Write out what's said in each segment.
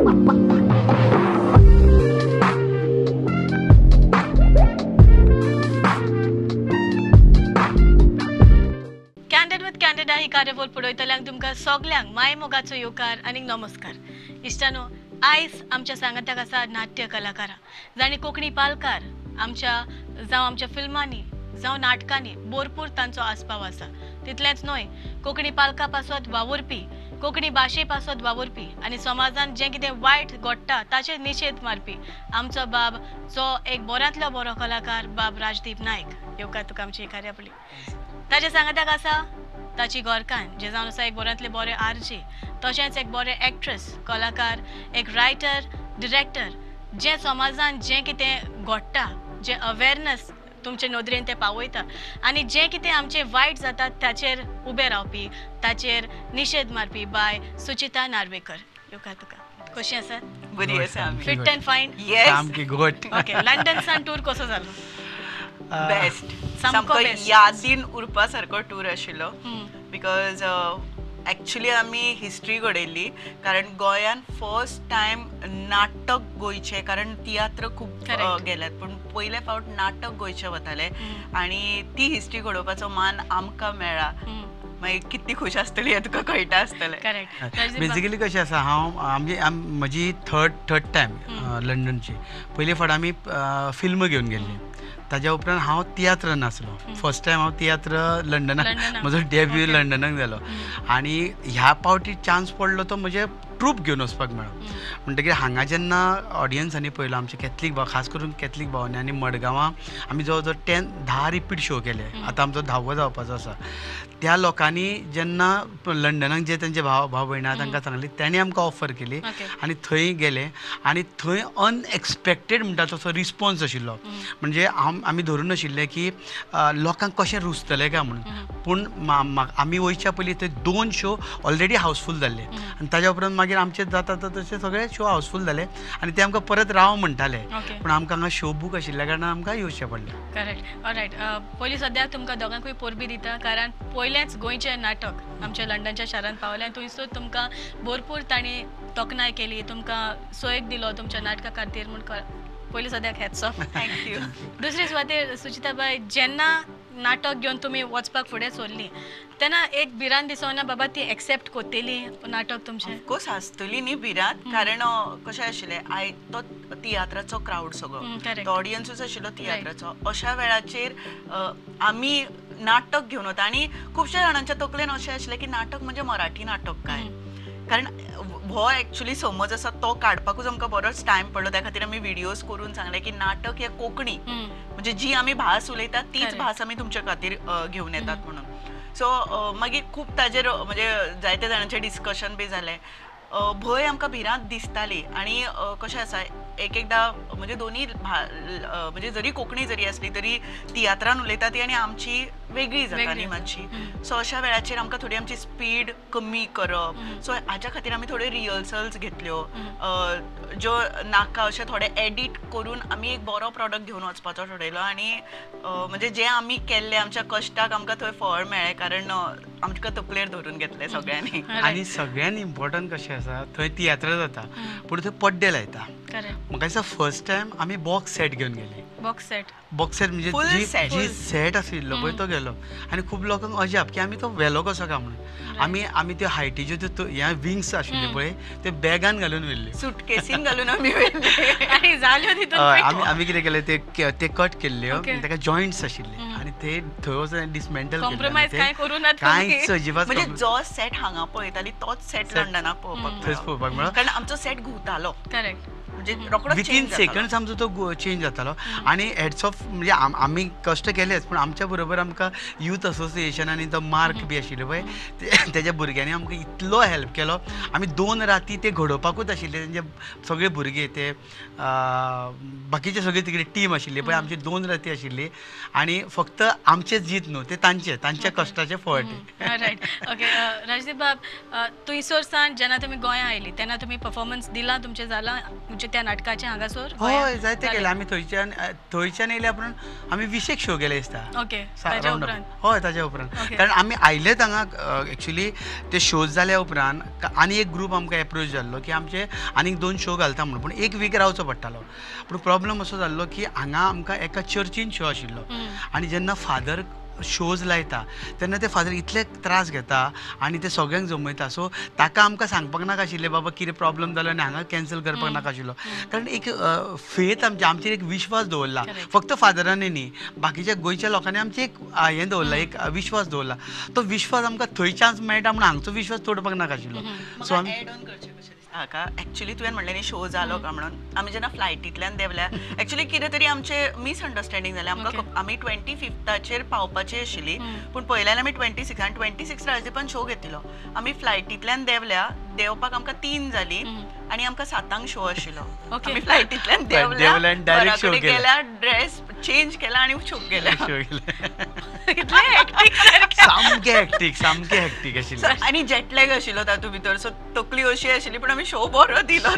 Candid with candida ही कार्यावळ पळयतल्यांक तुमकां सगल्यांक माय मोगाचो येवकार आनी नमस्कार. इश्टानो, आयज आमच्या सांगाताक आसा नाट्य कलाकारां जांणी कोंकणी पालकार आमच्या जावं आमच्या फिल्मांनी जावं नाटकांनी भरपूर तांचो आस्पाव आसा. तितलेंच न्हय, कोंकणी पालका पासत वावुरपी, कोंकणी भाशे पासत वावुरपी आनी समाजान जें कितें वायट घडटा ताचेर निशेध मारपी आमचो बाब जो एक बऱ्यांतलो बरो कलाकार बाब राजदीप नायक. येवकार तुका आमची कार्यावळी. ताच्या सांगाताक आसा ताची घरकान्न जे जावन आसा एक बऱ्यांतले बरे आरजे, तशेंच एक बरे एक्ट्रेस, कलाकार, एक रायटर, डिरेक्टर, जें समाजान जें कितें घडटा, जें अवेरनस तुमचे नदरेन ते पावयता आनी जें कितें आमचें वायट जाता ताचेर उबें रावपी, ताचेर निशेध मारपी बाय सुचिता नार्वेकर. येवकार तुका. कशी आसा? बरी आसा. Fit and fine? Yes, सामकी घट. ओके, लंडन सान टूर कसो जालो? बेस्ट, सामको यादीन उरपा सारको टूर आशिल्लो. Because actually आमी हिस्ट्री घडयल्ली, कारण गोंयान फर्स्ट टायम नाटक गोंयचें, कारण तियात्र खूब गेल्यात पूण पयले फावट नाटक गोंयचें वतालें आनी ती हिस्ट्री घडोवपाचो मान आमकां मेळ्ळा. मागीर कितली खूश आसतली हें तुका कळटा आसतलें. करेक्ट. बेजिकली कशें आसा, हांव आमची म्हजी थर्ड टायम लंडनची. पयले फावट आमी फिल्म घेवन गेल्ली, ताज्या उपरांत हांव तियात्र नासलो. फर्स्ट टायम हांव तियात्र लंडनाक, म्हजो डेब्यू लंडनाक जालो आनी ह्या पावटी चान्स पडलो तो म्हजे ट्रूप घेवन वचपाक मेळ्ळो. म्हणटकीर हांगा जेन्ना ऑडियन्सांनी पळयलो आमचे कॅथलीक भाव, खास करून कॅथलीक भावांनी, आनी मडगांवां आमी जवळ जवळ 10 रिपीट शो केले, आतां आमचो 10वो जावपाचो आसा. त्या लोकांनी जेन्ना लंडनाक जे तेंचे भाव भाव भयणां तांकां सांगली, तेणी आमकां ऑफर केली आनी थंय गेले आनी थंय अनएक्सपेक्टेड म्हणटा तसो रिस्पॉन्स आशिल्लो. म्हणजे आमी धरून नाशिल्ले की लोकांक कशें रुचतलें काय म्हणून, पूण आमी वयच्या पयलीं थंय 2 शो ऑलरेडी हावसफूल जाल्ले आनी ताज्या उपरांत मागीर आमचे जाता तशे सगळे शो हावसफूल जाले आनी ते आमकां परत राव म्हणटाले, पूण आमकां हांगा शो बूक आशिल्ल्या कारणान आमकां येवचें पडलें. करेक्ट. ऑलरायट, पयलीं सद्याक तुमकां दोगांकूय परबी दिता, कारण पयलेंच गोंयचें नाटक आमच्या लंडनच्या शारांत पावलें आनी थंयसर तुमकां भरपूर तांणी तोखणाय केली, तुमकां सोयक दिलो तुमच्या नाटका खातीर म्हूण पयलीं सद्याक हॅट्स ऑफ. Thank you. दुसरी सुवातेर सुचिताबाय, जेन्ना नाटक घेवन तुमी वचपाक फुडें सरली तेन्ना एक भिरांत दिसना बाबा ती एक्सेप्ट करतली नाटक तुमचें? ऑफकोर्स आसतली न्ही भिरांत, कारण कशें आशिल्लें, I तो तियात्राचो क्रावड सगळो, तो ऑडियन्सूच आशिल्लो तियात्राचो. अशा वेळाचेर आमी नाटक घेवन वता आनी खुबश्या जाणांच्या तकलेन अशें आशिल्लें की नाटक म्हणजे मराठी नाटक काय, कारण हो एक्चुअली समज आसा तो काडपाकूच आमकां बरोच टायम पडलो. त्या खातीर आमी व्हिडियोज करून सांगले की नाटक हें कोंकणी, म्हणजे जी आमी भास उलयतात तीच भास आमी तुमच्या खातीर घेवन येतात म्हणून. सो मागीर खूब ताजेर म्हणजे जायते जाणांचें डिस्कशन बी जालें. भंय आमकां भिरांत दिसताली आनी कशें आसा, एक एकदां म्हणजे दोनी म्हणजे जरी कोंकणी जरी आसली तरी तियात्रान उलयता ती आनी आमची वेगळी जाता न्ही मातशी. सो अशा वेळाचेर आमकां थोडी आमची स्पीड कमी करप, सो हाच्या खातीर आमी थोड्यो रिहर्सल्स घेतल्यो, ज्यो नाका अशें थोडे एडिट करून आमी एक बरो प्रॉडक्ट घेवन वचपाचो ठरयलो आनी म्हणजे जें आमी केल्लें आमच्या कश्टाक आमकां थंय फळ मेळ्ळें, कारण आमकां तकलेर धरून घेतलें सगळ्यांनी. आनी सगळ्यान इम्पॉर्टंट कशें आसा, थंय तियात्र जाता पूण थंय पड्डे लायता. म्हाका दिसता फर्स्ट टायम आमी बॉक्स सेट घेवन गेले. बॉक्स सेट, बॉक्स सेट म्हणजे जी सेट आशिल्लो पळय तो गेलो आनी खूब लोकांक अजाप की आमी तो व्हेलो कसो काय म्हणून. आमी आमी त्यो हायटीच्यो त्यो ह्या विंग्स आशिल्ल्यो पळय ते बॅगान घालून व्हेल्ले, सुटकेसीन घालून आमी व्हेल्ले. आमी आमी कितें केलें, ते कट केल्ल्यो, ताका जॉयंट्स आशिल्ले आनी ते थंय वचून डिसमेंटल केले, कांयच अजिबात. म्हणजे जो सेट हांगा पळयताली तोच सेट लंडनाक पळोवपाक, थंयच पळोवपाक मेळ्ळो, कारण आमचो सेट घुंवतालो. करेक्ट. विथीन सेकंड्स आमचो तो चेंज जातालो. आनी हेड्स ऑफ म्हणजे आमी कश्ट केलेच, पूण आमच्या बरोबर आमकां यूथ असोसिएशन आनी तो मार्क बी आशिल्लो पळय, तेज्या भुरग्यांनी आमकां इतलो हेल्प केलो. आमी 2 राती ते घडोवपाकूच आशिल्ले, तेंचे सगळे भुरगे ते बाकीचे सगळे तिकडे टीम आशिल्ली पळय, आमची 2 राती आशिल्ली आनी फक्त आमचेच जीत न्हू, ते तांचे तांच्या कश्टाचें फळ तें. रायट. ओके, राजदीप बाब, थंयसर सान जेन्ना तुमी गोंया आयली तेन्ना तुमी परफॉर्मन्स दिला तुमचें जालां, तुमच्या त्या नाटकाचे हांगासर? हय, जायते केले आमी. थंयच्यान थंयच्यान येयल्या उपरांत आमी 20 शो केले दिसता. ओके, ताच्या उपरांत? हय, ताच्या उपरांत. कारण आमी आयलेच हांगा एक्चुली ते शोज जाल्या उपरांत आनी एक ग्रूप आमकां एप्रोच जाल्लो की आमचे आनीक 2 शो घालता म्हणून, पूण 1 वीक रावचो पडटालो. पूण प्रॉब्लम असो जाल्लो की हांगा आमकां एका चर्चीन शो आशिल्लो आनी जेन्ना फादर शोज लायता तेन्ना ते फादर इतले त्रास घेता आनी ते सगळ्यांक जमयता. सो ताका आमकां सांगपाक नाका आशिल्लें बाबा कितें प्रॉब्लम जालो आनी हांगा कॅन्सल करपाक नाका आशिल्लो. कारण एक फेथ आमची, आमचेर एक विश्वास दवरला, फक्त फादरांनी न्ही, बाकीच्या गोंयच्या लोकांनी आमचे एक हें दवरला, एक विश्वास दवरला. तो विश्वास आमकां थंय चान्स मेळटा म्हणून हांगचो विश्वास तोडपाक नाका आशिल्लो. सो आमी हाका एक्चुली तुवें म्हणलें न्ही शो जालो काय म्हणून, आमी जेन्ना फ्लायटींतल्यान देंवल्या एक्चुली कितें तरी आमचें मिसअंडरस्टँडींग जालें. आमकां आमी 25 ताचेर पावपाची आशिल्ली, पूण पयल्यान आमी 26 आनी 26 राजदीपान शो घेतिल्लो. आमी फ्लायटींतल्यान देंवल्या, देंवपाक आमकां 3 जाली आनी आमकां 7 शो आशिल्लो. आमी फ्लायटींतल्यान देंवल्या, घरा कडेन गेल्या, ड्रेस चेंज केला आनी शो केल्या. सामकें हेक्टीक, सामकें हेक्टीक आशिल्लें आनी जेटलॅग आशिल्लो तातूंत भितर, सो तकली अशी आशिल्ली, पूण आमी शो बरो दिलो.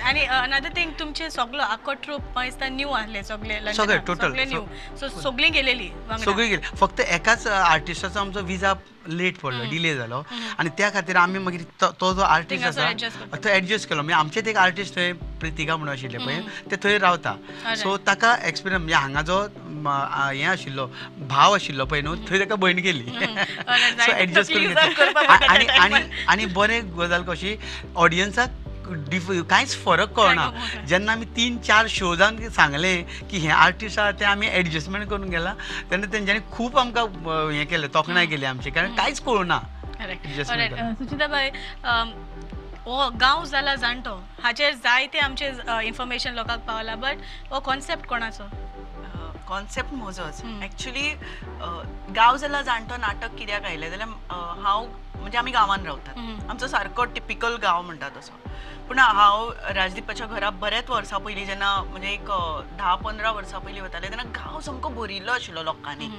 आनी अनदर थिंग, तुमचे सगलो आख्खो ट्रूप म्हाका दिसता न्यू आहले सगळे? सगळे टोटल न्यू. सो सगळीं गेलेली? सगळीं गेली, फक्त एकाच आर्टिस्टाचो आमचो विजा लेट पडलो, डिले जालो आनी त्या खातीर आमी मागीर तो जो आर्टिस्ट आसा तो एडजस्ट केलो. म्हणजे आमचेच एक आर्टिस्ट थंय प्रितिका म्हणून आशिल्लें पळय, ते थंय रावता. सो ताका एक्सपिरियन्स, म्हणजे हांगा जो हें आशिल्लो भाव आशिल्लो पळय न्हू, थंय ताका भयण केली. सो एडजस्ट करून घेतली. आनी आनी आनी बरें गजाल कशी, ऑडियन्साक कांयच फरक कळना. जेन्ना आमी 3-4 शोजान सांगलें की हे आर्टिस्ट आहा ते आमी एडजस्टमेंट करून गेला, तेन्ना तेंच्यांनी खूब आमकां हें केलें, तोखणाय केली आमची, कारण कांयच कळना. सुचिताबाय, हो गांव जाला जाणटो हाचेर जायते आमचे इन्फॉर्मेशन लोकांक पावला, बट हो कॉन्सेप्ट कोणाचो? कॉन्सेप्ट म्हजोच एक्चुली. गांव जाला जाणटो नाटक कित्याक आयलें जाल्यार, हांव म्हणजे आमी गांवान रावतात, आमचो सारको टिपिकल गांव म्हणटा तसो. पूण हांव राजदीपाच्या घरा बऱ्याच वर्सां पयलीं जेन्ना, म्हणजे एक 10-15 वर्सां पयलीं वतालें तेन्ना गांव सामको भरिल्लो आशिल्लो लोकांनी.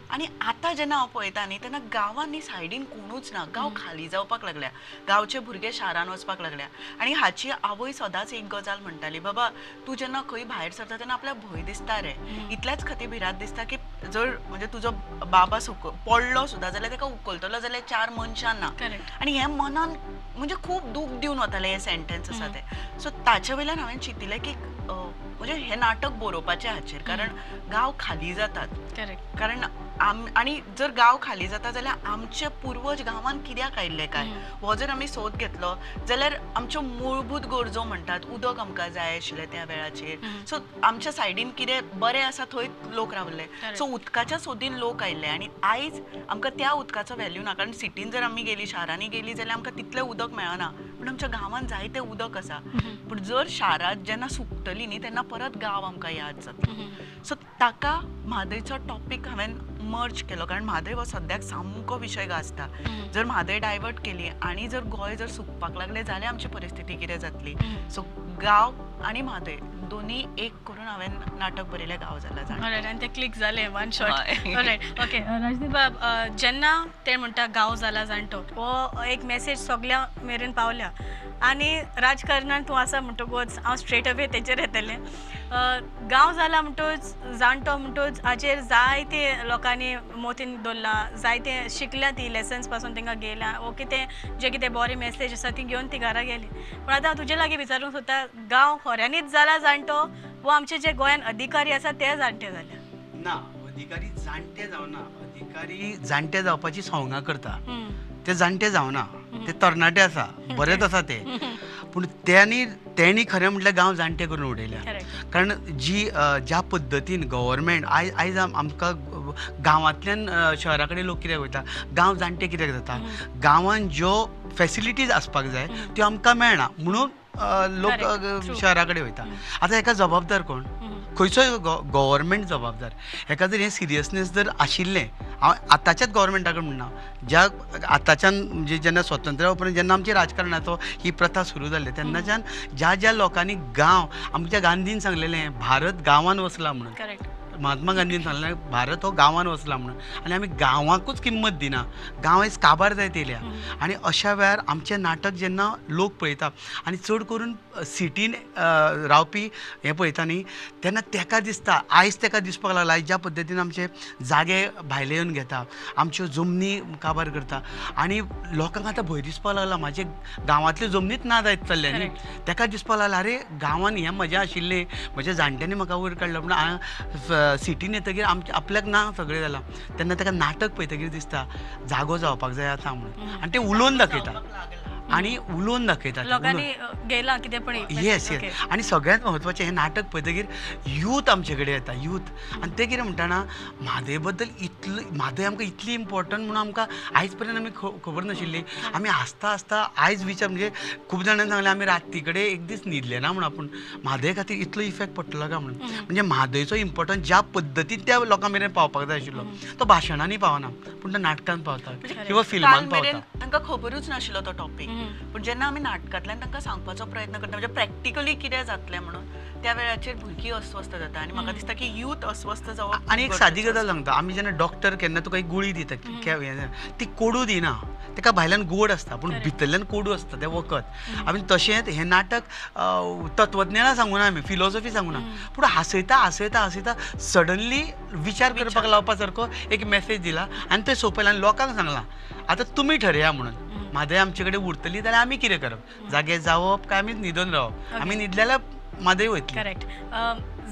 आनी आतां जेन्ना हांव पळयता न्ही तेन्ना गांवान न्ही सायडीन कोणूच ना, गांव खाली जावपाक लागल्या, गांवचे भुरगे शारान वचपाक लागल्या. आनी हाची आवय सदांच एक गजाल म्हणटाली, बाबा तूं जेन्ना खंय भायर सरता तेन्ना आपल्याक भंय दिसता रे, इतल्याच खातीर भिरांत दिसता की जर म्हणजे तुजो बाबा पडलो सुद्दां जाल्यार ताका उखलतलो जाल्यार 4 मनशां ना. आनी हें मनान म्हणजे खूब दूख दिवन वतालें हें सेंटेन्स आसा तें. सो ताचे वयल्यान हांवें चिंतिल्लें की म्हणजे हें नाटक बरोवपाचें हाचेर, कारण गांव खाली जातात. कारण आनी जर गांव खाली जाता जाल्यार आमचे पुर्वज गांवान कित्याक आयिल्ले काय, हो जर आमी सोद घेतलो जाल्यार आमच्यो मूलभूत गरजो म्हणटात उदक आमकां जाय आशिल्लें त्या वेळाचेर. सो आमच्या सायडीन कितें बरें आसा थंय लोक रावले, सो उदकाच्या सोदीन लोक आयिल्ले. आनी आयज आमकां त्या उदकाचो व्हॅल्यू ना, कारण सिटीन जर आमी गेली, शारांनी गेली जाल्यार आमकां तितलें उदक मेळना, पूण आमच्या गांवान जायतें उदक आसा. पूण जर शारांत जेन्ना सुकतली न्ही तेन्ना परत गांव आमकां याद जाता. सो ताका म्हादयचो टॉपीक हांवें मर्ज केलो, कारण म्हादय हो सद्याक सामको विशय गाजता. जर म्हादय डायवर्ट केली आनी जर गोंय जर सुकपाक लागलें जाल्यार आमची परिस्थिती कितें जातली. सो गांव आनी म्हादय दोनी एक करून हांवें नाटक बरयलें गांव जाला जाणटो. आनी तें क्लिक जालें वन शॉट. ओके राजदीप बाब, जेन्ना ते म्हणटा गांव जाला जाणटो हो एक मेसेज सगळ्या मेरेन पावल्या आनी राजकारणान तूं आसा म्हणटकूच हांव स्ट्रेट अवे तेचेर येतलें. गांव जाला म्हणटकूच जाणटो म्हणटकूच हाचेर जायते लोकांनी मोतीन दवरलां, जायते शिकल्या, ती लेसन्स पासून तांकां गेल्या वो कितें जे कितें बरी मेसेज आसा ती घेवन ती घरा गेली. पूण आतां हांव तुजे लागीं विचारूंक सोदता, गांव खऱ्यांनीच जाला जाणटो वो आमचे जे गोंयान अधिकारी आसा ते जाणटे जाल्या? ना, अधिकारी जाणटे जावना, अधिकारी जाणटे जावपाची संवंगां करता, ते जाणटे जावना, ते तरणाटे आसा, बरेच आसा ते, पूण तेणी खरें म्हटल्यार गांव जाणटे करून उडयल्या. कारण जी ज्या पद्दतीन गव्हर्मेंट आयज आयज आमकां गांवांतल्यान शहरा कडेन लोक कित्याक वयता, गांव जाणटे कित्याक जाता, गांवांत ज्यो फेसिलिटीज आसपाक जाय त्यो आमकां मेळना म्हणून लोक शहरा कडेन वयता. आतां हेका जबाबदार कोण? खंयचोय गव्हर्मेंट जबाबदार. हेका जर हें सिरियसनेस जर आशिल्लें, हांव आतांच्याच गव्हर्मेंटा कडेन म्हणना, ज्या आतांच्यान म्हणजे जेन्ना स्वतंत्र उपरांत जेन्ना आमची राजकारणाचो ही प्रथा सुरू जाली तेन्नाच्यान ज्या ज्या लोकांनी गांव, आमच्या गांधीन सांगलेलें भारत गांवान वसला म्हणून, महात्मा गांधीन सांगलें भारत हो गांवान वचला म्हणून, आनी आमी गांवाकूच किंमत दिना, गांव आयज काबार जायत येयल्या. आनी अशा वेळार आमचें नाटक जेन्ना लोक पळयता आनी चड करून सिटीन रावपी हें पळयता न्ही, तेन्ना तेका दिसता, आयज तेका दिसपाक लागला, आयज ज्या पद्दतीन आमचे जागे भायले येवन घेता, आमच्यो जमनी काबार करता आनी लोकांक आतां भंय दिसपाक लागला, म्हाजे गांवांतल्यो जमनीच ना जायत चल्ल्या न्ही, तेका दिसपाक लागला अरे गांवान हें मजा आशिल्ली, म्हज्या जाणट्यांनी म्हाका वयर काडलो, पूण सिटीन येतकीर आमच्या आपल्याक ना सगळें जालां. तेन्ना तेका नाटक पळयतकीर दिसता जागो जावपाक जाय आतां म्हणून, आनी ते उलोवन दाखयता आनी उलोवन दाखयता लोकांनी गेला कितें पण. येस येस. आनी सगळ्यांत म्हत्वाचें हें नाटक पळयतकीर यूथ आमचे कडेन येता, यूथ, आनी ते कितें म्हणटा म्हादय बद्दल इतली, म्हादय आमकां इतली इम्पॉर्टंट म्हणून आमकां आयज पर्यंत आमी खबर नाशिल्ली. आमी आसता आसता आयज विचार म्हणजे खूब जाणांनी सांगलें आमी राती कडेन एक दीस न्हिदले ना म्हणून, आपूण म्हादय खातीर इतलो इफेक्ट पडटलो काय म्हणून. म्हणजे म्हादयचो इम्पॉर्टन्स ज्या पद्दतीन त्या लोकां मेरेन पावपाक जाय आशिल्लो तो भाशणांनी पावना, पूण तो नाटकान पावता किंवा फिल्मान पावता. तांकां खबरूच नाशिल्लो तो टॉपीक, पूण जेन्ना आमी नाटकांतल्यान तांकां सांगपाचो प्रयत्न करता, म्हणजे प्रॅक्टिकली कितें जातलें म्हणून, त्या वेळाचेर भुरगीं अस्वस्थ जाता आनी म्हाका दिसता की यूथ अस्वस्थ जावप. आनी एक सादी गजाल सांगता, आमी जेन्ना डॉक्टर केन्ना तुका एक गुळी दिता ती कोडू दिना, ताका भायल्यान गोड आसता पूण भितरल्यान कोडू आसता तें वखद. आमी तशेंच हें नाटक तत्वज्ञानां सांगूना, आमी फिलॉसॉफी सांगूना, पूण हांसयता हांसयता हांसयता सडनली विचार करपाक लावपा सारको एक मॅसेज दिला आनी तें सोंपयलां आनी लोकांक सांगलां आतां तुमी ठरया म्हणून, म्हादय आमचे कडेन उरतली जाल्यार आमी कितें करप, जागे जावप काय आमी न्हिदून रावप, आमी न्हिदले जाल्यार म्हादय वयतली. करेक्ट.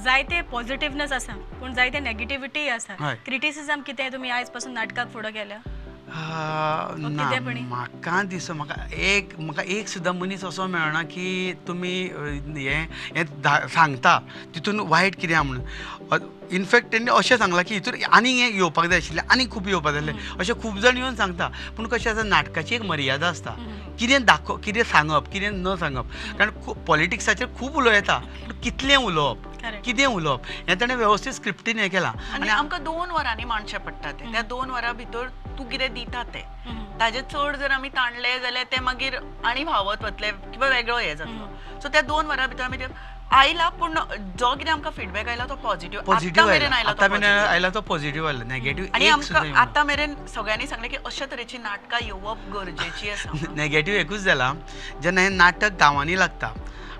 जायते पॉझिटिव्हनेस आसा पूण जायते नेगेटिव्हिटी आसा. क्रिटिसिजम कितें तुमी आयज पासून नाटकाक फुडें गेल्या? ना, म्हाका दिसता म्हाका एक सुद्दां मनीस असो मेळना की तुमी हें हें सांगता तितून वायट कितें आहा म्हणून. इनफॅक्ट तेणी अशें सांगलां की हितून आनी हें येवपाक जाय आशिल्लें, आनी खूब येवपाक जाय आशिल्लें, अशें खूब जाण येवन सांगता. पूण कशें आसा, नाटकाची एक मर्यादा आसता, कितें दाखोवप, कितें सांगप, कितें न सांगप, कारण पॉलिटिक्साचेर खूब उलोवं येता पूण कितलें उलोवप, कितें उलोवप हें ताणें वेवस्थीत स्क्रिप्टीन हें केलां. आनी आमकां 2 वरांनी मांडचें पडटा तें, त्या 2 वरां भितर तूं कितें दिता तें, ताजें चड जर आमी ताणलें जाल्यार तें मागीर आनी व्हांवत वतलें किंवा वेगळो हें जातलो. सो त्या 2 वरां भितर आमी आयला, पूण जो कितें आमकां फिडबॅक आयला तो पॉझिटिव्ह आतां मेरेन आयला तो पॉझिटिव्ह आयला, नेगेटिव्ह आनी आमकां आतां मेरेन सगळ्यांनी सांगलें की अशा तरेची नाटकां येवप गरजेची आसा. नेगेटिव्ह एकूच जाला, जेन्ना हें नाटक गांवांनी लागता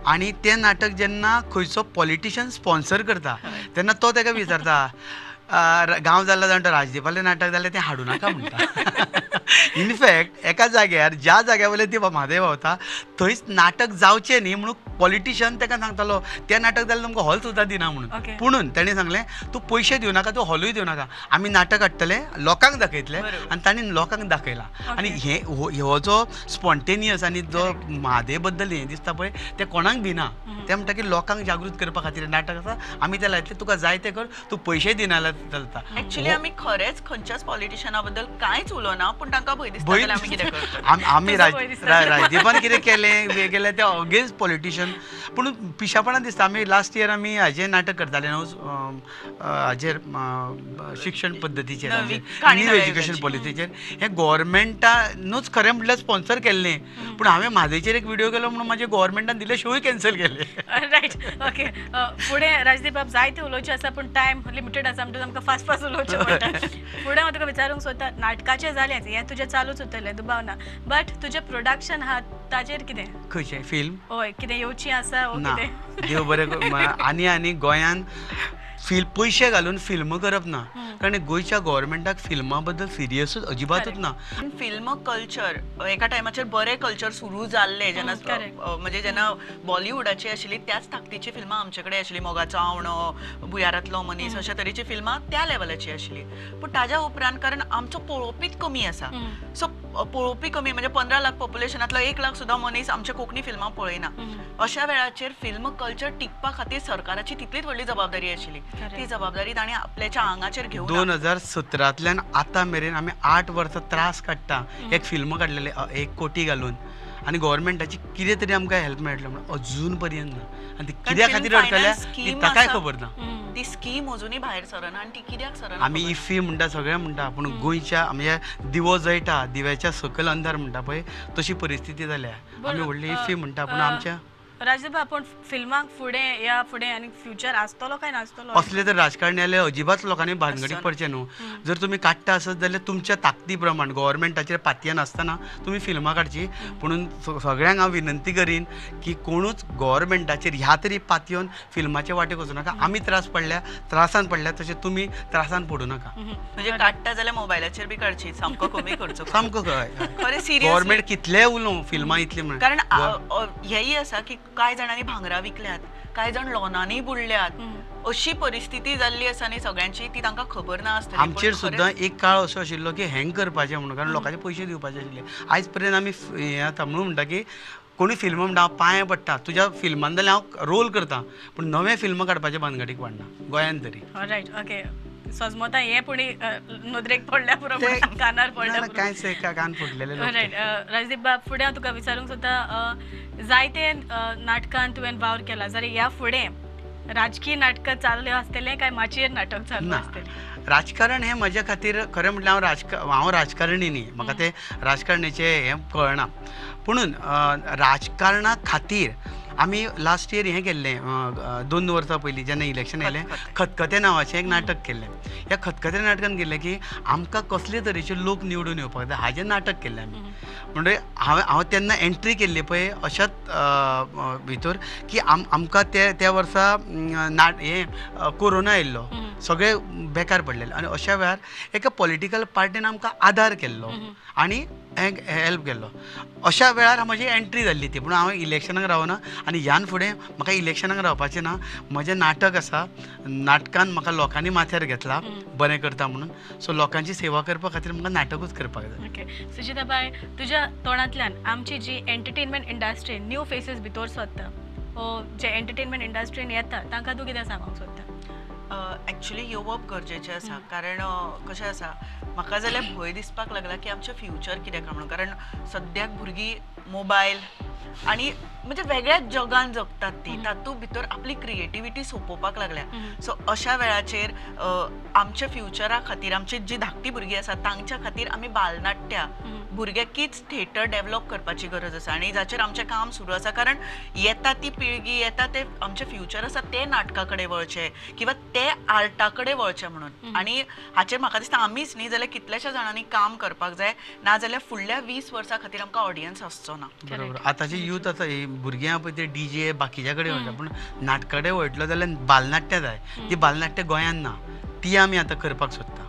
आनी तें नाटक जेन्ना खंयचो पॉलिटिशन स्पॉन्सर करता तेन्ना तो ताका विचारता गांव जाला जाण तो राजदीपालें नाटक जाल्यार तें हाडूं नाका म्हणटा. इनफॅक्ट एका जाग्यार ज्या जाग्या वयल्यान ती म्हादय व्हांवता थंयच नाटक जावचें न्ही म्हणून पॉलिटिशन ताका सांगतालो तें नाटक जाल्यार तुमकां हॉल सुद्दां दिना म्हणून. पुणून ताणें सांगलें तूं पयशे दिवं नाका, तूं हॉलूय दिवं नाका, आमी नाटक हाडटले लोकांक दाखयतले, आनी तांणी लोकांक दाखयलां. आनी हे हो जो स्पॉन्टेनियस आनी जो म्हादय बद्दल हें दिसता पळय तें कोणाक भिना, तें म्हणटा की लोकांक जागृत करपा खातीर नाटक आसा, आमी तें लायतलें, तुका जाय तें कर, तूं पयशे दिना जाल्यार चलता. एक्चुअली आमी खरेंच खंयच्याच पॉलिटिशना बद्दल कांयच उलोवना, पूण तांकां भंय दिसता जाल्यार आमी कितें करतले. आमी राजदीपान कितें केलें केलें तें अगेन्स्ट पॉलिटिशन, पूण पिशापणां दिसता. आमी लास्ट इयर आमी हाजेर नाटक करताले न्हू, हाजेर शिक्षण पद्दतीचेर, न्यू एज्युकेशन पॉलिसीचेर, हें गोवोरमेंटानूच खरें म्हटल्यार स्पॉन्सर केल्लें, पूण हांवें म्हादयचेर एक विडियो केलो म्हणून म्हाजे गोवोरमेंटान दिले शोय कॅन्सल केले. Right, okay. फुडें राजदीप बाब जायते उलोवचें आसा पूण टायम लिमिटेड आसा म्हणटकच आमकां फास्ट फास्ट उलोवचें पडटा. फुडें हांव तुका विचारूंक सोदता, नाटकाचें जालेंच, हें तुजें चालूच उरतलें दुबाव ना, बट तुजें प्रोडक्शन आहा ताजेर कितें? खंयचें फिल्म? हय, कितें येवची आसा? ना, देव बरें. आनी आनी गोंयान पयशे घालून फिल्म करप ना, कारण गोंयच्या गव्हर्मेंटाक फिल्मा बद्दल सिरियसूच अजिबातूच ना. फिल्म कल्चर एका टायमाचेर बरें कल्चर सुरू जाल्लें, जेन्ना म्हणजे जेन्ना बॉलिवूडाची आशिल्ली त्याच ताकदीची फिल्मां आमचे कडेन आशिल्ली, मोगाचो आवणो, भुयारांतलो मनीस, अशा तरेची फिल्मां त्या लेवलाची आशिल्ली. पूण ताज्या उपरांत कारण आमचो पळोवपीच कमी आसा, सो पळोवपी कमी म्हणजे 15 लाख पॉप्युलेशनांतलो 1 लाख सुद्दां मनीस आमच्या कोंकणी फिल्मां पळयना. अशा वेळाचेर फिल्म कल्चर टिकपा खातीर सरकाराची तितलीच व्हडली जबाबदारी आशिल्ली, ती जबाबदारी तांणी आपल्याच्या आंगाचेर घेवन 2017तल्यान आतां मेरेन आमी 8 वर्सां त्रास काडटा. एक फिल्म काडलेलें 1 कोटी घालून, आनी गव्हर्मेंटाची कितें तरी आमकां हेल्प मेळटलो म्हणून अजून पर्यंत ना. आनी ती कित्या खातीर अडकल्या ती ताकाय खबर ना. ती स्कीम अजुनूय भायर सरना आनी ती कित्याक सरना. आमी इफ्फी म्हणटा, सगळें म्हणटा, पूण गोंयच्या म्हणजे दिवो जळटा दिव्याच्या सकयल अंधार म्हणटा पळय तशी परिस्थिती जाल्या. आमी व्हडली इफ्फी म्हणटा पूण आमच्या राजदीप पूण फिल्माक फुडें ह्या फुडें आनी फ्युचर आसतलो काय नासतलो? असले तर राजकारणी जाल्यार अजिबात लोकांनी भानगडीक पडचें न्हू. जर तुमी काडटा आसत जाल्यार तुमच्या ताकदी प्रमाण गव्हर्मेंटाचेर पातयेन आसतना तुमी फिल्मां काडची. पुणून सगळ्यांक हांव विनंती करीन की कोणूच गव्हर्मेंटाचेर ह्या तरी पातयेवन फिल्माचे वाटेक वचूं नाका. आमी त्रास पडल्या, त्रासान पडल्या, तशें तुमी त्रासान पडूं नाका. म्हणजे काडटा जाल्यार मोबायलाचेर बी काडची, सामको कमी खर्च, सामको खरें सिरियस. गव्हर्मेंट कितलें उलोवं फिल्मां इतलीं म्हणून, कारण हेंय आसा की कांय जाणांनी भांगरां विकल्यात, कांय जाण लोनांनी बुडल्यात, अशी परिस्थिती जाल्ली आसा न्ही सगळ्यांची, ती तांकां खबर ना आसतली. आमचेर सुद्दां एक काळ असो आशिल्लो की हँग करपाचें म्हणून, कारण लोकांचे पयशे दिवपाचे आशिल्ले. आयज पर्यंत आमी हें जाता म्हणून म्हणटा की कोणी फिल्म म्हणटा हांव पांये पडटा तुज्या फिल्मान जाल्यार हांव रोल करता, पूण नवें फिल्म काडपाचें भानगडीक पडना गोंयान तरी. Right, okay. सजमता हें पूण नदरेक पडल्या पुरो, कानार पडल्या, कांयच कान फुटलेले. रायट. राजदीप बाब, फुडें हांव तुका विचारूंक सोदता, जायते नाटकान तुवें वावर केला, जाल्यार ह्या फुडें राजकीय नाटकां चालू आसतलें काय माचयेर नाटक चालू आसतलें? राजकारण हें म्हज्या खातीर खरें म्हटल्यार हांव राजकारणी न्ही, म्हाका तें राजकारणाचें हें कळना. पुणून राजकारणा खातीर आमी लास्ट इयर हें केल्लें, 2 वर्सां पयलीं जेन्ना इलेक्शन आयलें, खतखतें नांवाचें एक नाटक केल्लें. ह्या खतखतें नाटकान केल्लें की आमकां कसले तरेचे लोक निवडून येवपाक जाय हाजें नाटक केल्लें आमी. म्हणजे हांव तेन्ना एंट्री केल्ली पळय अशाच भितर की आमकां त्या वर्सा हें कोरोना आयिल्लो, सगळे बेकार पडलेले, आनी अशा वेळार एका पॉलिटिकल पार्टीन आमकां आदार केल्लो आनी हेल्प केल्लो. अशा वेळार म्हजी एंट्री जाल्ली ती. पूण हांव इलेक्शनाक रावना आनी ह्यान फुडें म्हाका इलेक्शनाक रावपाचें ना. म्हजें नाटक आसा, नाटकान म्हाका लोकांनी माथ्यार घेतला बरें करता म्हणून, सो लोकांची सेवा करपा खातीर म्हाका नाटकूच करपाक जाय. ओके. सुचिता बाय, तुज्या तोंडांतल्यान आमची जी एंटरटेनमेंट इंडस्ट्री न्यू फेसीस भितर सोदता वो जे एंटरटेनमेंट इंडस्ट्रीन येता तांकां तूं कितें सांगूंक सोदता? एक्चुली येवप गरजेचें आसा, कारण कशें आसा, म्हाका जाल्यार भंय दिसपाक लागला की आमचें फ्युचर कितें काय म्हणून. कारण सद्याक भुरगीं मोबायल आनी म्हणजे वेगळ्याच जगान जगतात ती, तातूंत भितर आपली क्रिएटिविटी सोंपोवपाक लागल्या. सो अशा वेळाचेर आमच्या फ्युचरा खातीर, आमची जी धाकटी भुरगीं आसा तांच्या खातीर आमी बालनाट्या भुरग्याकीच थिएटर डेव्हलप करपाची गरज आसा आनी जाचेर आमचें काम सुरू आसा. कारण येता ती पिळगी, येता ते आमचें फ्युचर आसा ते नाटका कडेन वळचें किंवा ते आर्टा कडेन वळचें म्हणून. आनी हाचेर म्हाका दिसता आमीच न्ही जाल्यार कितल्याश्या जाणांनी काम करपाक जाय, नाजाल्यार फुडल्या 20 वर्सां खातीर आमकां ऑडियन्स आसचो ना. बरोबर. आतांचे यूथ आतां भुरगीं आहा पळय ते डीजे बाकीच्या कडेन वळटा, पूण नाटका कडेन वळटलो जाल्यार बालनाट्यां जाय, ती बालनाट्यां गोंयांत ना, ती आमी आतां करपाक सोदता.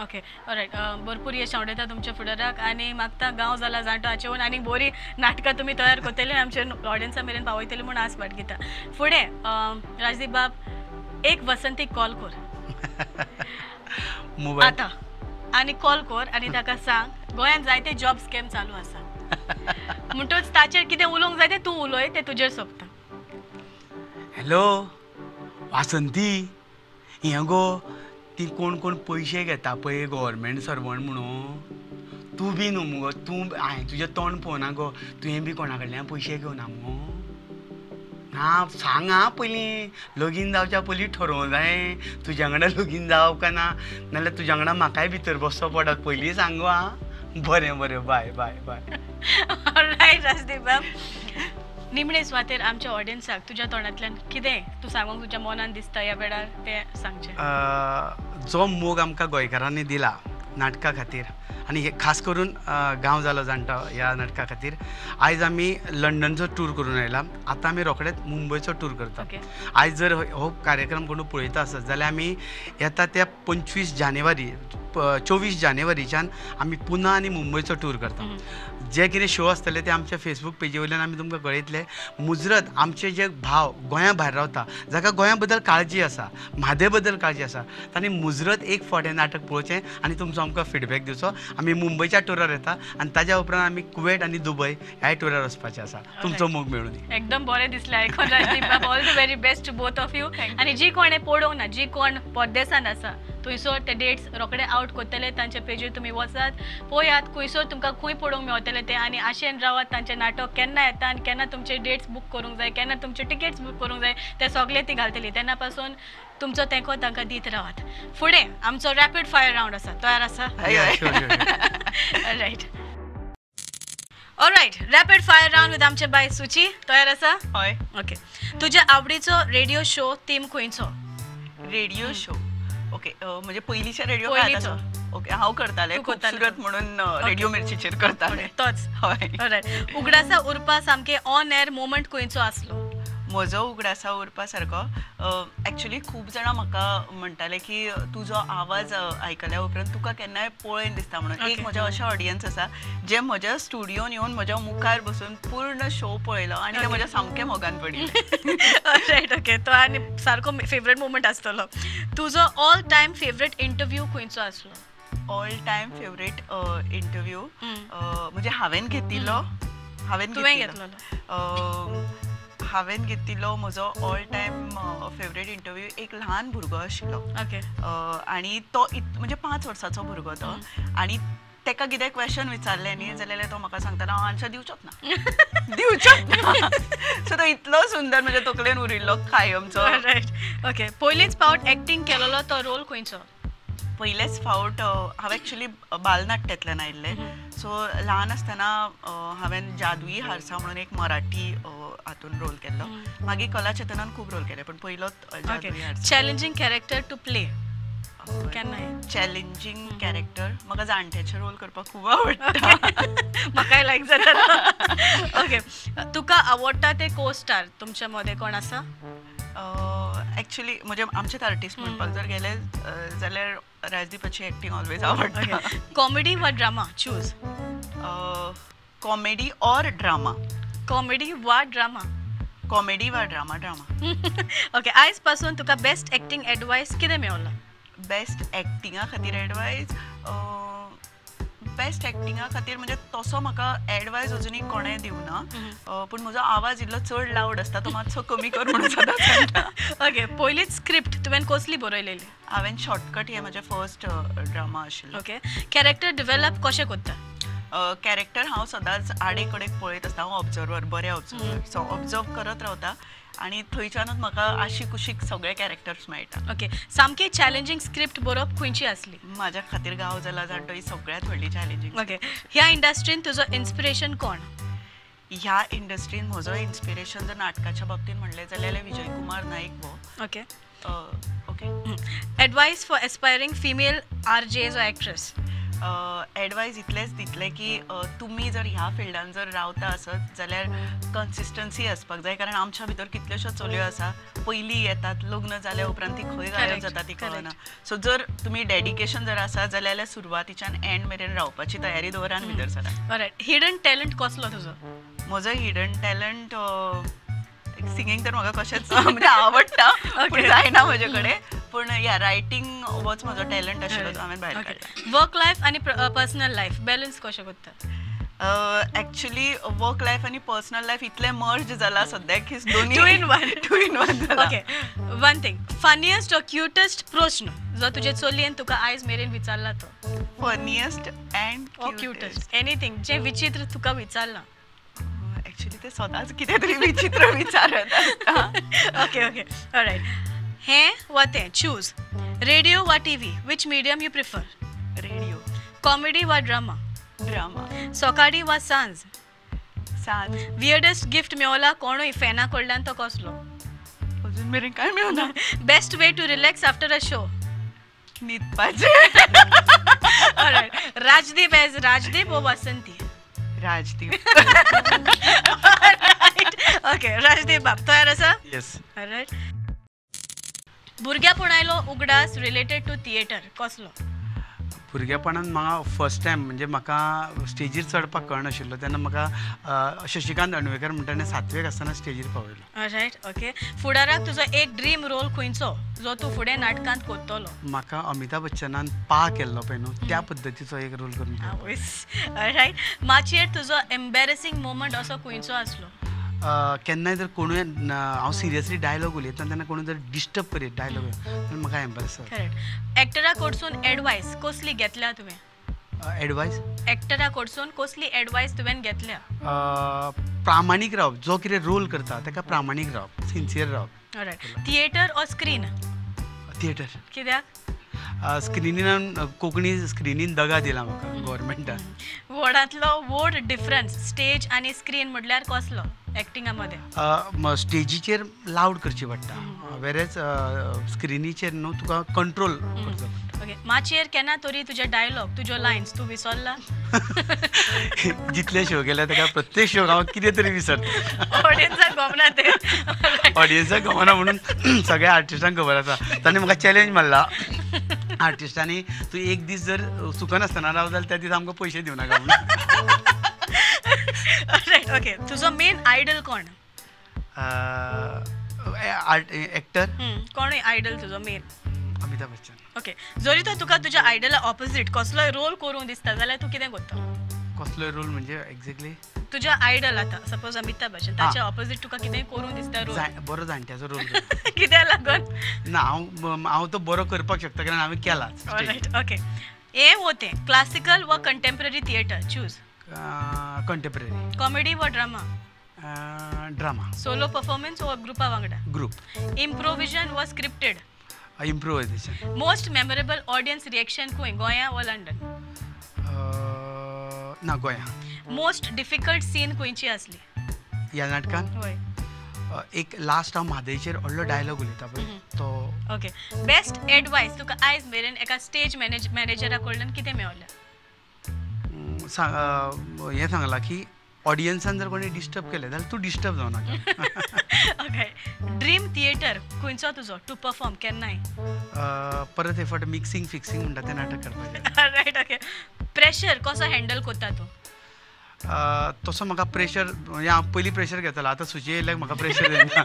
Okay, all right. भरपूर यश आवडटा तुमच्या फुडाराक आनी मागता गांव जाला जाणटो हाचे वयर आनी बरी नाटकां तुमी तयार करतले आमच्या ऑडियन्सा मेरेन पावयतले म्हूण आस बाळगिता. फुडें राजदीप बाब, एक वसंतीक कॉल कर आतां, आनी कॉल कर आनी ताका सांग गोंयांत जायते जॉब स्कॅम चालू आसा, म्हणटच ताचेर कितें उलोवंक जाय तें तूं उलय, तें तुजेर सोंपता. हॅलो वासंती, हें गो ती कोण कोण पयशे घेता पळय गव्हर्मेंट सर्वंट म्हणून, तूं बी न्हू मुगो, तूं हांवें तुजें तोंड पळोवना गो, तुवें बी कोणा कडल्यान पयशे घेवना मुगो? ना सांग आं, पयलीं लगीन जावच्या पयलीं ठरोवंक जाय तुज्या वांगडा लगीन जावप काय ना, नाल्यार तुज्या वांगडा म्हाकाय भितर बसचो पडत, पयलीं सांग गो आं. बरें बरें, बाय बाय बाय. ऑलरायट राजदीप बाब, निमणे सुवातेर आमच्या ऑडियन्साक तुज्या तोंडांतल्यान कितें तूं सांगूंक तुज्या मनान दिसता ह्या वेळार तें सांगचें. जो मोग आमकां गोंयकारांनी दिला नाटका खातीर आनी खास करून गांव जालो जाणटो ह्या नाटका खातीर, आयज आमी लंडनचो टूर करून आयला, आतां आमी रोखडेच मुंबयचो टूर करता. आयज जर हो कार्यक्रम कोण पळयता आसत जाल्यार आमी येता त्या 25 जानेवारी 24 जानेवारीच्यान आमी पुना आनी मुंबयचो टूर करता. जे कितें शो आसतले ते आमच्या फेसबूक पेजी वयल्यान आमी तुमकां कळयतले. मुजरत आमचे जे भाव गोंया भायर रावता, जाका गोंया बद्दल काळजी आसा, म्हादय बद्दल काळजी आसा, तांणी मुजरत एक फावट हें नाटक पळोवचें आनी तुमचो आमकां फिडबॅक दिवचो. आमी मुंबयच्या टुरार येता आनी ताज्या उपरांत आमी कुवेट आनी दुबय ह्याय टुरार वचपाचें आसा. तुमचो मोग मेळूं दी. एकदम बरें दिसलें आयकून राजदीप बाब. All the very best to both of you. आनी जी कोणें पळोवंक ना, जी कोण परदेसान आसा थंयसर ते डेट्स रोखडे आवट करतले, तांच्या पेजीर तुमी वचात, पळयात खंयसर तुमकां खंय पळोवंक मेळटलें तें, आनी आशेन रावात तांचें नाटक केन्ना येता आनी केन्ना तुमचे डेट्स बूक करूंक जाय, केन्ना तुमचे टिकेट्स बूक करूंक जाय ते सगळे ती घालतली. तेन्ना पासून तुमचो तेंको तांकां दीत रावात. फुडें आमचो रॅपीड फायर रावंड आसा, तयार आसा? Right. Alright, rapid fire round with आमचे बाय सुची. तयार आसा? हय. ओके, तुज्या आवडीचो रेडिओ शो थीम खंयचो? रेडिओ शो, ओके, म्हणजे पयलींच्या रेडिओ. ओके, हांव करतालें खूबसूरत म्हणून रेडिओ मिर्चीचेर करतालें तोच. हय. ऑलरायट, उगडासा उरपा सामकें ऑन एअर मोमेंट खंयचो आसलो? म्हजो उगडासा उरपा सारको एक्चुली खूब जाणां म्हाका म्हणटाले की तुजो आवाज आयकल्या उपरांत तुका केन्नाय पळयन दिसता म्हणून. एक म्हज्या अशें ऑडियन्स आसा जे म्हज्या स्टुडियोन येवन म्हज्या मुखार बसून पूर्ण शो पळयलो आनी ते म्हज्या सामकें मोगान पडिल्ले. रायट, ओके, तो आनी सारको फेवरेट मोमेंट आसतलो. तुजो ऑल टायम फेवरेट इंटरव्यू खंयचो आसलो? ऑल टायम फेवरेट इंटरव्यू म्हणजे हांवें घेतिल्लो, हांवें घेतिल्लो म्हजो ऑल टायम फेवरेट इंटरव्यू एक ल्हान भुरगो आशिल्लो आनी तो म्हणजे 5 वर्सांचो भुरगो तो, आनी ताका कितें क्वेश्चन विचारलें न्ही जाल्यार तो म्हाका सांगतालो हांव आन्सर दिवचोच ना, दिवचोच ना. सो तो इतलो सुंदर म्हज्या तकलेन उरिल्लो कायमचो. रायट, ओके, पयलीच फावट एक्टींग केलेलो तो रोल खंयचो? पयलेच फावट हांव एक्चुली बालनाट्यांतल्यान आयिल्लें. सो ल्हान आसतना हांवें जादुई हारसा म्हणून एक मराठी हातून रोल केल्लो. मागीर कला चेतनान खूब रोल केले, पण पयलो Jadui Harsa. Challenging character to play केन्ना? चॅलेंजींग कॅरेक्टर म्हाका जाणट्याचे रोल करपाक खूब आवडटा. म्हाकाय लायक जाता. ओके, तुका आवडटा ते को स्टार तुमच्या मदें कोण आसा? एक्चुली म्हणजे आमचेच आर्टिस्ट म्हणपाक जर गेले जाल्यार राजदीपाची एक्टिंग ऑलवेज आवडटा. कॉमेडी वा drama choose? Comedy or drama. Comedy वा ड्रामा? कॉमेडी वा ड्रामा, ड्रामा. ओके, आयज पासून तुका बेस्ट एक्टिंग एडवायस कितें मेवला? बेस्ट एक्टिंगा खातीर एडवायस, बेस्ट एक्टिंगा खातीर म्हणजे तसो म्हाका एडवायस अजुनूय कोणें दिवना, पूण म्हजो आवाज इल्लो चड लावड आसता तो मातसो कमी कर म्हणून सदांच सांगता. ओके, पयलीच स्क्रिप्ट तुवें कसली बरयलेली? हांवें शॉर्टकट हे म्हजें फर्स्ट ड्रामा आशिल्लो. ओके, कॅरेक्टर डिवेलप कशें करता? कॅरेक्टर हांव सदांच आडे कडेक पळयत आसता. हांव ऑब्जर्वर, बरें ऑब्जर्वर, सो ऑब्जर्व करत रावता आनी थंयच्यानूच म्हाका आशी कुशीक सगळे कॅरेक्टर्स मेळटा. ओके, सामकी चॅलेंजींग स्क्रिप्ट बरोवप खंयची आसली? म्हाज्या खातीर गांव जाला जाणटो ही सगळ्यांत व्हडली चॅलेंजींग. ओके, ह्या इंडस्ट्रीन तुजो इन्स्पिरेशन कोण? ह्या इंडस्ट्रीन म्हजो इन्स्पिरेशन जर नाटकाच्या बाबतींत म्हणलें जाल्यार विजय कुमार नाईक हो. Okay, okay. Advice for aspiring female RJs or actress? Advice इतलेंच दितलें की तुमी जर ह्या फिल्डान जर रावता आसत जाल्यार कन्सिस्टन्सी आसपाक जाय, कारण आमच्या भितर कितल्योश्यो चलयो आसा पयलीं येतात, लग्न जाल्या उपरांत ती खंय गायब जाता ती कळना. सो जर तुमी डेडिकेशन जर आसा जाल्यार सुरवातीच्यान एंड मेरेन रावपाची तयारी दवरान भितर सरा. रायट, हिडन टॅलंट कसलो तुजो? म्हजो हिडन टॅलंट सिंगींग तर म्हाका कशेंच म्हणजे आवडटा पूण जायना म्हजे कडेन, पूण या रायटींग होच म्हजो टॅलंट आशिल्लो तो हांवें भायर काडला. वर्क लायफ आनी पर्सनल लायफ बॅलन्स कशें करता? एक्चुअली वर्क लायफ आनी पर्सनल लायफ इतलें मर्ज जाला सद्याक की दोनी 2 in 1. 2 in 1 जाला. Okay, one thing, funniest or cutest प्रश्न जो तुजे चलयेन तुका आयज मेरेन विचारला तो? फनियस्ट अँड क्युटेस्ट एनीथिंग जें विचित्र तुका विचारलां. एक्चुअली ते सदांच कितें तरी विचित्र विचारत आसता. ओके ओके, ऑलराइट, हें वा तें चूज, रेडियो वा TV, which medium you prefer? Radio. Comedy वा ड्रामा? ड्रामा. सकाळी वा सांज? सांज. वियर्डेस्ट गिफ्ट मेवला कोणूय फॅना कडल्यान तो कसलो? अजून मेरेन कांय मेळना. Best way to relax after a show? न्हिदपाचें. Alright, Rajdeep as Rajdeep वो वासंती? राजदीप. ओके, राजदीप बाब तयार आसा? येस. ऑलराइट, भुरग्यापण आयलो उगडास रिलेटेड टू थिएटर कसलो? भुरगेपणान म्हाका फर्स्ट टायम म्हणजे म्हाका स्टेजीर चडपाक कळनाशिल्लो तेन्ना म्हाका शशिकांत अणवेकर म्हणटा ताणें 7वेक आसतना स्टेजीर पावयलो. रायट, ओके, फुडाराक तुजो एक ड्रीम रोल खंयचो जो तूं फुडें नाटकांत करतलो? म्हाका अमिताभ बच्चनान पा केल्लो पळय न्हू त्या पद्दतीचो एक रोल करून. रायट, माचयेर तुजो एम्बेरसींग मोमेंट असो खंयचो आसलो? केन्नाय जर कोणूय हांव सिरियसली डायलॉग उलयतना तेन्ना कोणूय जर डिस्टर्ब करीत डायलॉग जाल्यार म्हाका एम्बेरस जाता. करेक्ट. एक्टरा कडसून एडवायस कसली घेतल्या तुवें? एडवायस? एक्टरा कडसून कसली एडवायस तुवें घेतल्या? प्रामाणीक रावप, जो कितें रोल करता ताका प्रामाणीक रावप, सिन्सियर रावप. Alright, theatre or screen? Theatre. कित्याक? स्क्रिनीन कोंकणी स्क्रिनीन दगा दिला म्हाका गव्हर्मेंटान. व्हडांतलो व्हड डिफरन्स स्टेज आनी स्क्रीन म्हटल्यार कसलो एक्टिंगा मदें? स्टेजीचेर लावड करची पडटा, वेरेज स्क्रिनीचेर न्हू तुका कंट्रोल करचो पडटा. ओके, माचयेर केन्ना तरी तुजे डायलॉग, तुज्यो लायन्स तूं विसरला? जितले शो केले ताका प्रत्येक शो हांव कितें तरी विसरता. ऑडियन्साक गमना तें? ऑडियन्साक गमना म्हणून सगळ्या आर्टिस्टांक खबर आसा. तांणी म्हाका चॅलेंज मारला आर्टिस्टांनी, तूं एक दीस जर चुकनासतना राव जाल्यार त्या दीस आमकां पयशे दिवं नाका म्हणून. ओके, तुजो मेन आयडल कोण? एक्टर कोणूय आयडल तुजो मेन? अमिताभ बच्चन. ओके, जरी तर तुका तुज्या आयडला ऑपोजीट कसलोय रोल करूंक दिसता जाल्यार तूं कितें करता? कसलोय रोल म्हणजे एक्झॅक्टली तुज्या आयडल आतां सपोज अमिताभ बच्चन, ताच्या ऑपोजीट तुका कितें करूंक दिसता रोल? बरो जाणट्याचो रोल. कित्याक लागून? ना, हांव तो बरो करपाक शकता कारण हांवें केला. All right, okay. हें वो तें क्लासिकल वा contemporary theatre choose? Contemporary. Comedy वा ड्रामा? ड्रामा. सोलो परफॉर्मन्स वा ग्रुपा वांगडा? ग्रुप. इम्प्रोविजन वा scripted? Improvisation. Most memorable audience reaction खंय, गोंया वा लंडन? ना, गोंया. मोस्ट डिफिकल्ट सीन खंयची आसली ह्या नाटकान? हय, एक लास्ट हांव म्हादयचेर व्हडलो डायलॉग उलयता पळय तो. ओके, बेस्ट एडवायस तुका आयज मेरेन एका स्टेज मॅनेजरा कडल्यान कितें मेळ्ळें? हें सांगलां की ऑडियन्सान जर कोणी डिस्टर्ब केलें जाल्यार तूं डिस्टर्ब जावं नाका. ओके, ड्रीम थिएटर खंयचो तुजो टू परफॉर्म केन्नाय? परत एक फावट मिक्सिंग फिक्सिंग म्हणटा तें नाटक करपाचें. Right, okay. प्रेशर कसो हँडल करता तूं? तसो म्हाका प्रेशर म्हणजे हांव पयलीं प्रेशर घेतालो, आतां सुची येयल्यार म्हाका प्रेशर येना.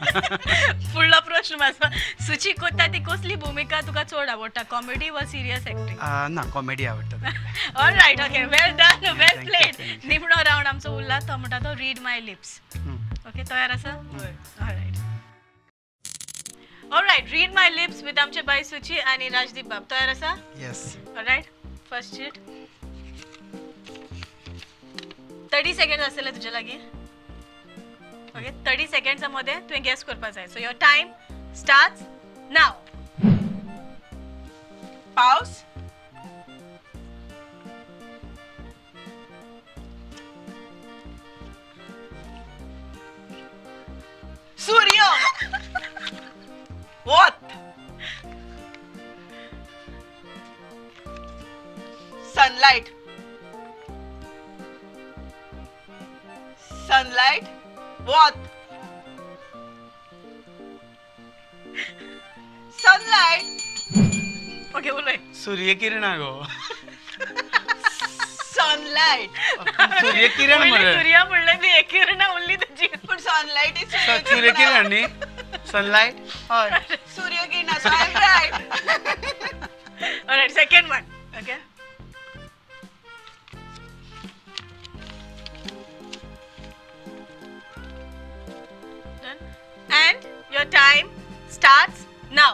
फुडलो प्रश्न म्हाजो, सुची करता ती कसली भुमिका तुका चड आवडटा, कॉमेडी वा सिरियस एक्टिंग? ना, कॉमेडी आवडटा. Alright, okay, well done, well played. निमणो रावंड आमचो उरला तो म्हणटा तो रीड my lips. Okay, तयार आसा? Alright, alright, read my lips with आमचे बाय सुची आनी राजदीप बाब. तयार आसा? Yes. Alright, first chit. 30 second आसतले तुजे लागीं. ओके, 30 सेकंड्सा मदें तुवें गॅस करपाक जाय. So your time starts now. पावस, सूर्य, वत, सनलाइट, सनलाइट, वत, सनलाइट. ओके, उलय. सूर्यकिरणा गो. सनलाइट. सूर्यकिरण म्हणलें. सूर्या म्हणलें बी एक किरणा उरली तुजी. पूण सनलाइट is सूर्यकिरण न्ही, सनलाइट. हय, सूर्यकिरणा. So I am right. Alright, second one. Okay, and your time starts now.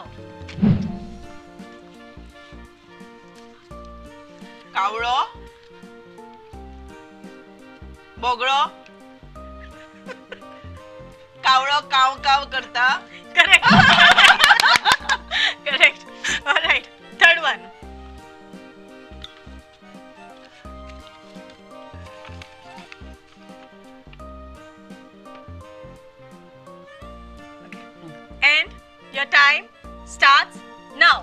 कावळो, बोगळो, कावळो काव काव करता. Correct, correct. Alright, third one. And your time starts now.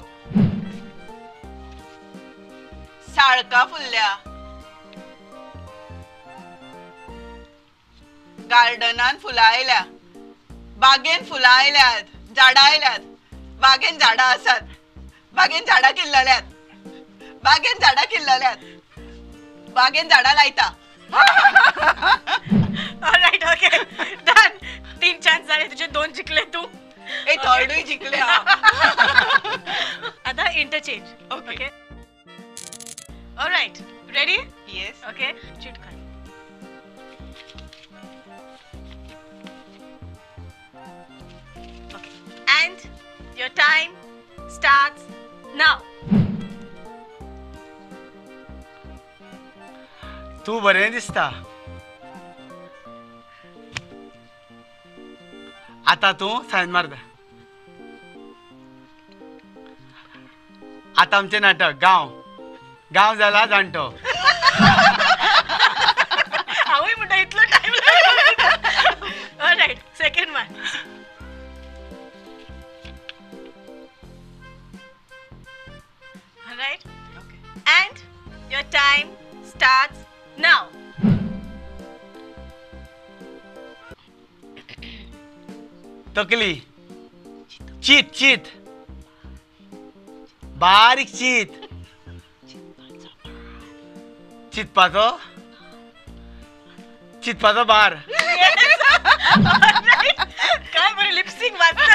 साळका फुलल्या, गार्डनान फुलां आयल्या, बागेन फुलां आयल्यात, झाडां आयल्यात, बागेन झाडां आसात, बागेन झाडां किल्लल्यात, बागेन झाडां किल्लल्यात, बागेन झाडां लायता. Alright, okay, done. 3 चान्स जाले तुझे, 2 जिखले तूं. ए, थर्डूय जिखले. आता interchange. Okay, alright, ready? Yes. Okay, chit काड. Okay, and your time starts now. तूं बरें दिसता आतां, तूं सायन मारता. आतां आमचें नाटक गांव गांव जाला जाणटो. हांवूय म्हणटा इतलो time. Alright, second one. Alright, and your time starts now. तकली चीत चीत बारीक चीत चितपाचो चितपाचो भार. काय बरें लिपस्टिक वाचता.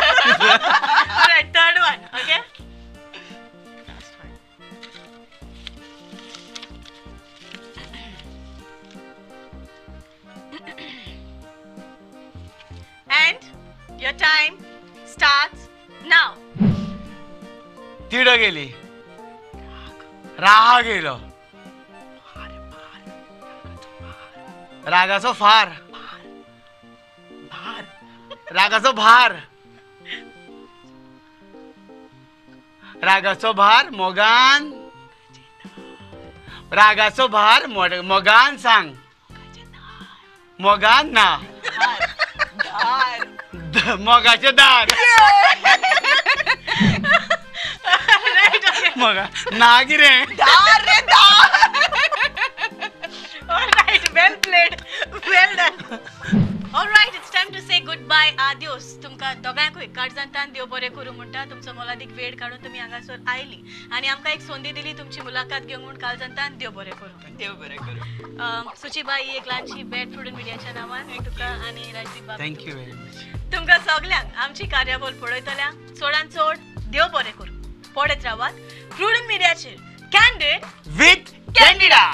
Alright, third one. Okay, last one. And your time starts now. तिड गेली राग गेलो रागाचो फार रागाचो भार रागाचो भार मोगान रागाचो भार मोगान सांग मोगान ना मोगाचें दार मोगा ना कितें दार रे दार. Alright, well played, well done. Alright, it's time to say goodbye, adios. तुमकां दोगांकूय काळजांतान देव बरें करूं म्हणटा. तुमचो मोलादीक वेळ काडून तुमी हांगासर आयली आनी आमकां एक संदी दिली तुमची मुलाखत घेवंक म्हूण काळजांतान देव बरें करूं. देव बरें करूं. सुचीबाई एक ल्हानशी भेट प्रुडंट मिडियाच्या नांवान तुका आनी राजदीप बाब. Thank you very much. तुमकां सगल्यांक आमची कार्यावळ पळयतल्यांक चडान चड देव बरें करूं. पळयत रावात प्रुडंट मिडियाचेर कॅन्डीड विथ कॅन्डिडा.